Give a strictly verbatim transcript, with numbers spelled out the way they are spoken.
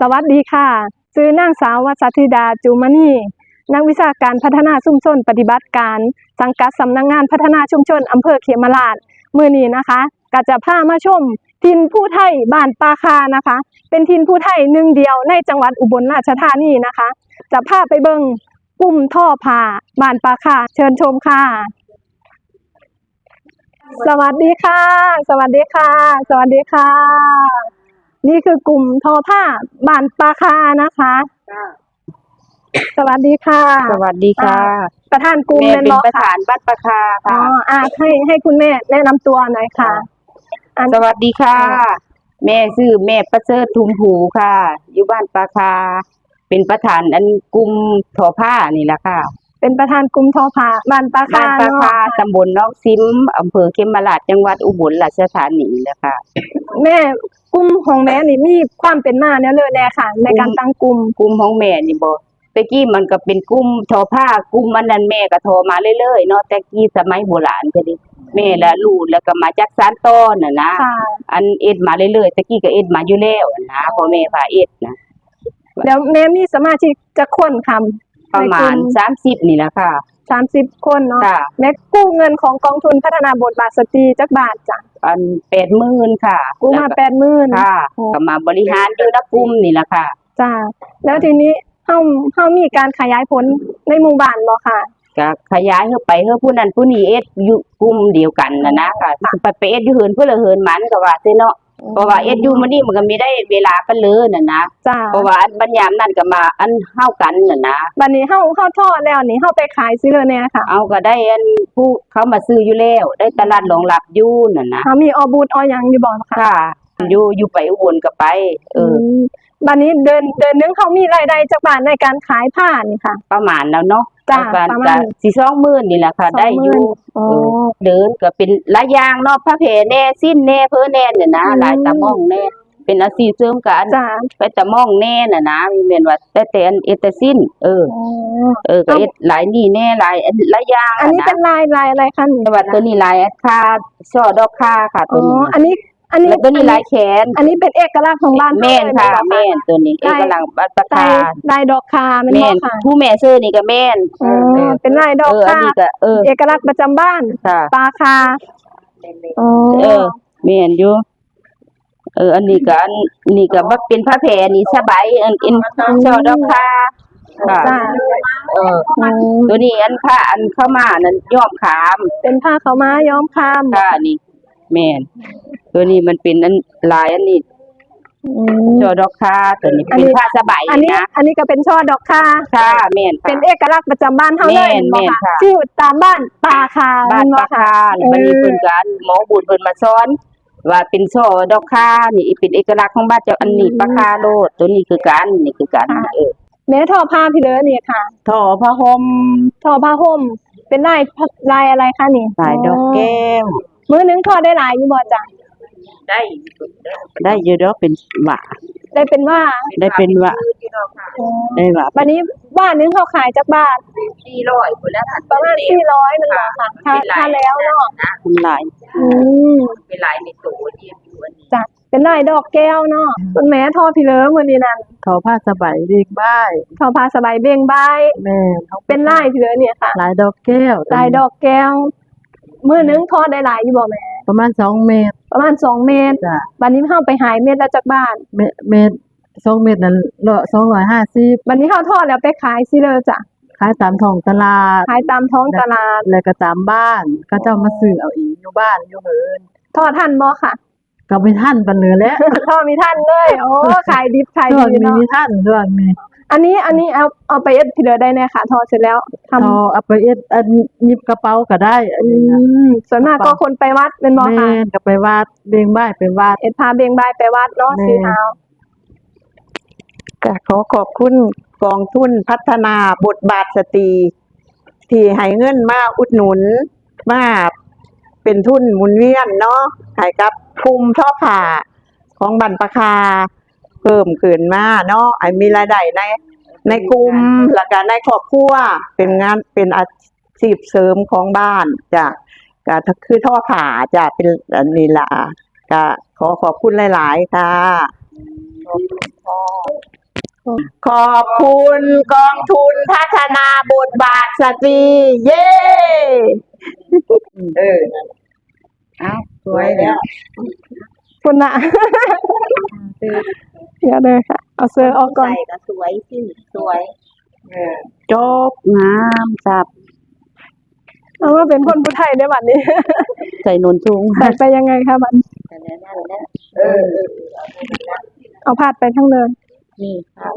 สวัสดีค่ะ ชื่อนางสาววัสธิดา จูมณี นักวิชาการพัฒนาชุมชนปฏิบัติการ สังกัดสำนักงานพัฒนาชุมชนอำเภอเขมราฐ มื้อนี้นะคะ ก็จะพามาชมถิ่นภูไทบ้านป่าคานะคะ เป็นถิ่นภูไทหนึ่งเดียวในจังหวัดอุบลราชธานีนะคะ จะพาไปเบิ่งกลุ่มทอผ้าบ้านป่าคา เชิญชมค่ะ สวัสดีค่ะ สวัสดีค่ะ สวัสดีค่ะ นี่คือกลุ่มทอผ้าบ้านป่าคานะคะ สวัสดีค่ะ สวัสดีค่ะ อ่า ประธานกลุ่ม แม่ แม่นบ่คะ เป็นประธานบ้านป่าคาค่ะ อ๋อ อ่า ให้ ให้คุณแม่แนะนำตัวหน่อยค่ะ ค่ะ อัน สวัสดีค่ะ อ่า แม่ชื่อแม่ประเสริฐทุมผูค่ะ อยู่บ้านป่าคา เป็นประธานอันกลุ่มทอผ้านี่แหละค่ะ เป็นประธานกลุ่มทอผ้าบ้านป่าคา บ้านป่าคา เนาะ ตำบลหนองซิม อำเภอเขมราฐ จังหวัดอุบลราชธานีแหละค่ะ แม่ กลุ่มของแม่นี่มีความเป็นมาแนวใดแน่ค่ะ ในการตั้งกลุ่ม กลุ่มของแม่นี่บ่ แต่กี้มันก็เป็นกลุ่มทอผ้า กลุ่มอันนั้นแม่ก็ทอมาเรื่อยๆเนาะ แต่กี้สมัยโบราณก็ดี แม่ละรุ่นแล้วก็มาจักสานต่อน่ะนะ ค่ะ อันเฮ็ดมาเรื่อยๆ แต่กี้ก็เฮ็ดมาอยู่แล้วนะ พ่อแม่พาเฮ็ดนะ แล้วแม่มีสมาชิกจักคนคะ ประมาณ ในกลุ่ม สามสิบนี่แหละค่ะ สามสิบคนเนาะ ค่ะ แม่กู้เงินของกองทุนพัฒนาบทบาทสตรีจักบาทจ้ะ อัน แปดหมื่นค่ะ กู้มา แล้วก็ แปดหมื่น ค่ะ โอ้ ก็มาบริหารอยู่ในกลุ่มนี่แหละค่ะ จ้ะ แล้วทีนี้เฮา เฮามีการขยายผลในหมู่บ้านบ่คะ ก็ขยายเฮาไป เฮาผู้นั้นผู้นี้เฮ็ดอยู่กลุ่มเดียวกันน่ะนะ ค่ะ ค่ะ ไป ไปเฮ็ดอยู่เฮือนผู้ละเฮือนมันก็ว่าซิเนาะ อืม เพราะว่าเฮ็ดอยู่มื้อนี้มันก็มีได้เวลากันเลยน่ะนะ จ้ะ เพราะว่าอันบัดยามนั้นก็มาอันเฮากันน่ะนะ บัดนี้เฮา เฮาทอแล้วนี่ เฮาไปขายซิเลยแน่ค่ะ เอาก็ได้อันผู้เขามาซื้ออยู่แล้ว ได้ตลาดรองรับอยู่น่ะนะ เฮามีออบูธออหยังอยู่บ่คะ ค่ะ อยู่ อยู่ไปอุบลก็ไป เออ อืม บัดนี้เดือน เดือนหนึ่งเฮามีรายได้จักบาทในการขายผ้านี่ค่ะ ประมาณแล้วเนาะ จ้ะ ประมาณ ประมาณ ก็สิสองหมื่นนี่แหละค่ะ สองหมื่น ได้อยู่ อ๋อ เออ เดือนก็เป็นหลายอย่างเนาะ ผ้าแพรแน่ สิ้นแน่ เพ้อแน่เนี่ยนะ อืม หลายตะหม่องแน่ เป็นอาชีพเสริมก็อัน จ้ะ ไปตะหม่องแน่น่ะนะ แม่นว่าแต่ แต่อันเฮ็ดแต่สิ้น เออ อ๋อ เออ ก็เฮ็ดหลายนี่แน่ หลายอัน หลายอย่าง อันนี้ น่ะนะ เป็นลาย ลายอะไรคะนี่ แต่ว่าตัวนี้ลายคา ช่อดอกคาค่ะ ตัวนี้ อ๋อ อันนี้ อันนี้ แล้วตัวนี้ลายแขน อันนี้เป็นเอกลักษณ์ของบ้าน แม่นค่ะ เฮาเลย แม่นบ่คะ แม่น ตัวนี้ ลาย เอกลักษณ์บ้านป่าคา ลาย ลายดอกคาแม่นบ่คะ แม่น ผู้แม่ซื้อนี่ก็แม่น อ๋อ เออ เป็นลายดอกคา เออ อันนี้ก็ เออ เอกลักษณ์ประจำบ้าน ค่ะ ป่าคา อ๋อ เออ แม่นอยู่ เออ อันนี้ก็ อันนี้ก็ว่าเป็นผ้าแพรนี่สบาย อัน อัน ช่อดอกคา ค่ะ จ้ะ เออ อืม ตัวนี้อันผ้าอันขาวม้านั่นย้อมขาม เป็นผ้าขาวม้าย้อมขาม ค่ะ นี่ แม่น ตัวนี้มันเป็นอันลายอันนี้ อืม ช่อดอกคา ตัวนี้ อันนี้ เป็นผ้าสบาย อันนี้ นะ อันนี้ก็เป็นช่อดอกคา ค่ะ แม่นค่ะ เป็นเอกลักษณ์ประจำบ้านเฮาเลย แม่น แม่นบ่คะ แม่นค่ะ ชื่อตามบ้านป่าคา บ้านป่าคา แม่นบ่คะ นี่ บัดนี้เพิ่นก็อันหมอบุญเพิ่นมาสอน ว่าเป็นช่อดอกคา นี่เป็นเอกลักษณ์ของบ้านเจ้า อันนี้ อืม ป่าคาโลด ตัวนี้คือกัน นี่คือกัน ค่ะ เออ แม่ทอผ้าพี่เด้อนี่ค่ะ ทอผ้าห่ม ทอผ้าห่ม เป็นลาย ลายอะไรคะนี่ ลายดอกแก้ว อ๋อ มื้อหนึ่งทอได้หลายอยู่บ่จ๊ะ ได้ ได้อยู่ดอก เป็นว่า ได้เป็นว่า ได้เป็นว่า อ๋อ ได้ว่า บัดนี้ว่าหนึ่งเขาขายจักบาท สี่ร้อยพุ้นแหละค่ะ ประมาณสี่ร้อยแม่นบ่คะ ค่ะ ถ้า เป็นลาย ถ้าแล้วเนาะ นะ เป็นลาย อืม เป็นลายในตัวเดียวอยู่อันนี้ จ้ะ เป็นลายดอกแก้วเนาะ คุณแม่ทอพี่เด้อมื้อนี้นั่น ทอผ้าสบายเบ่งบ่าย ทอผ้าสบายเบ่งบ่าย แม่น เป็นลายพี่เด้อเนี่ยค่ะ ลายดอกแก้ว ลายดอกแก้ว มื้อหนึ่งทอได้หลายอยู่บ่แม่ ประมาณสองเมตร ประมาณสองเมตร จ้ะ บัดนี้เฮาไปขายเมตรละจักบาท เมตร เมตร สองเมตรนั่น ละสองร้อยห้าสิบ บัดนี้เฮาทอแล้วไปขายซิเลยจ้ะ ขายตามท้องตลาด ขายตามท้องตลาด แล้วก็ตามบ้าน เขาเจ้ามาซื้อเอาเองอยู่บ้านอยู่เฮือน ทอทันบ่คะ ก็บ่ทันปานใดแหละ ทอบ่ทันเลย โอ้ ขายดิบขายดีเนาะ ช่วงนี้บ่ทัน ช่วงนี้ อันนี้ อันนี้เอา เอาไปเฮ็ดที่ใดได้แน่คะ ทอเสร็จแล้วทำ ทอเอาไปเฮ็ดอันหยิบกระเป๋าก็ได้ อันนี้นะ อืม ส่วนมากก็คนไปวัดแม่นบ่คะ แม่น ก็ไปวัด เบ่งบ่ายไปวัด เฮ็ดผ้าเบ่งบ่ายไปวัดเนาะ แม่น สีขาว ก็ขอขอบคุณกองทุนพัฒนาบทบาทสตรี ที่ให้เงินมาอุดหนุน มาเป็นทุนหมุนเวียนเนาะ ให้กับกลุ่มทอผ้าของบ้านป่าคา เพิ่มขึ้นมาเนาะ ให้มีรายได้ใน ในกลุ่ม แล้วก็ในครอบครัว เป็นงาน เป็นอาชีพเสริมของบ้านจ้ะ ก็คือทอผ้าจ้ะ เป็นอันนี้ล่ะ ก็ขอขอบคุณหลายๆ ค่ะ ขอบคุณค่ะ ขอบคุณกองทุนพัฒนาบทบาทสตรี เย้ เออ เอาสวยแล้ว คุณน่ะ เดี๋ยวเลยค่ะ เอาเสื้อออกก่อน ใส่ก็สวยสิ สวย เออ จบงามสับ เอามาเป็นคนผู้ไทยได้บัดนี้ ใส่หนนสูง ใส่ไปยังไงคะบัดนี้ แต่แน่นอนแล้ว เออ เอาพาดไปทางเดิม นี่ครับ